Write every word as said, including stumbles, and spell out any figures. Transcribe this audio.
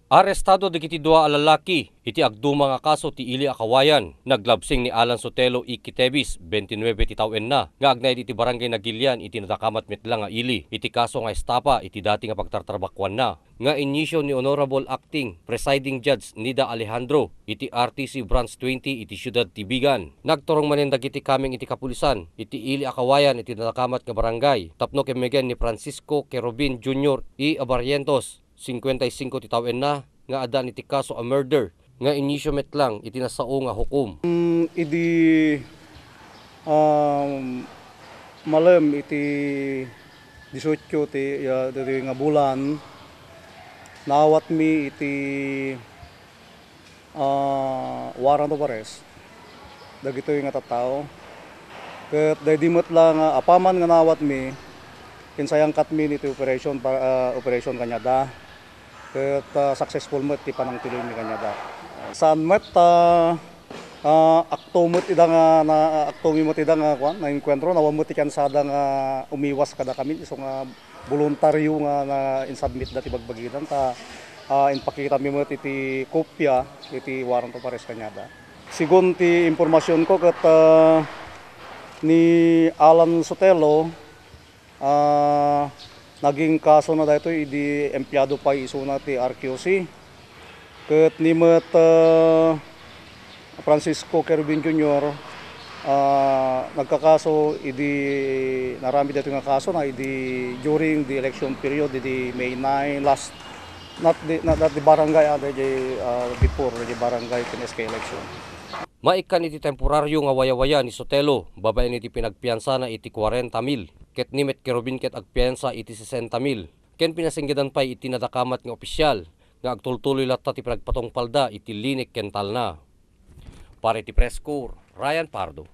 Arestado dagiti dua a lalaki iti agduma nga kaso ti ili a kawayan. Naglabsing ni Alan Sotelo E. Quitebis, twenty-nine ti tawenna, nga agnaed iti Barangay Nagilian iti nadakamat met la nga ili iti kaso nga estafa iti dati nga pagtartarbakuanna, nga inisyu ni Honorable Acting Presiding Judge Nida Alejandro iti R T C Branch twenty iti Siudad ti Vigan. Nagturong manen dagiti kameng iti kapulisan iti ili a kawayan iti nadakamat nga barangay tapno kemmegen ni Francisco Kerubin Junior E. Abarrientos, cincuenta y cinco ti tawenna, nga addaan iti kaso a murder nga inisyu met lang iti nasao nga hukom. Mm, idi, um, malem iti dieciocho ti, ah, ditoy nga bulan, naawatmi iti, ah, warrant of arrest dagitoy nga tattao. Ket daydi met la nga apaman nga naawatmi, insayangkatmi iti operation pa-, ah, operation kaniada. Ket, ah, successful met ti panangtuloymi kaniada. Saan met, ah, ah, akto met ida nga na-, aktomi met ida nga, kuan, naenkuentro, nawan met ti kansada nga umiwas kadakami, isu nga boluntario nga na-insubmit da ti bagbagida, ta, ah, impakitami met iti kopia iti warrant of arrest kaniada. Segun ti impormasionko ket, ah, ni Alan Sotelo, ah, naging kasona daytoy idi empleyado pay isuna ti R Q C. Ket ni met, ah, Francisco Kerubin Junior, ah, nagkakaso idi naramid daytoy nga kasona idi during the election period idi May nine last, not the, not, not the barangay, ah, the, ah, before the barangay ken S K election. Maikkan iti temporario nga wayawaya ni Sotelo babaen iti pinagpiansana iti kuarenta mil, ket ni met Kerubin ket agpiansa iti sesenta mil, ken pinasenggedan pay iti nadakamat nga opisyal nga agtultuloy latta ti panagpatungpalda iti linek ken talna. Para iti Press Corps, Ryan Pardo.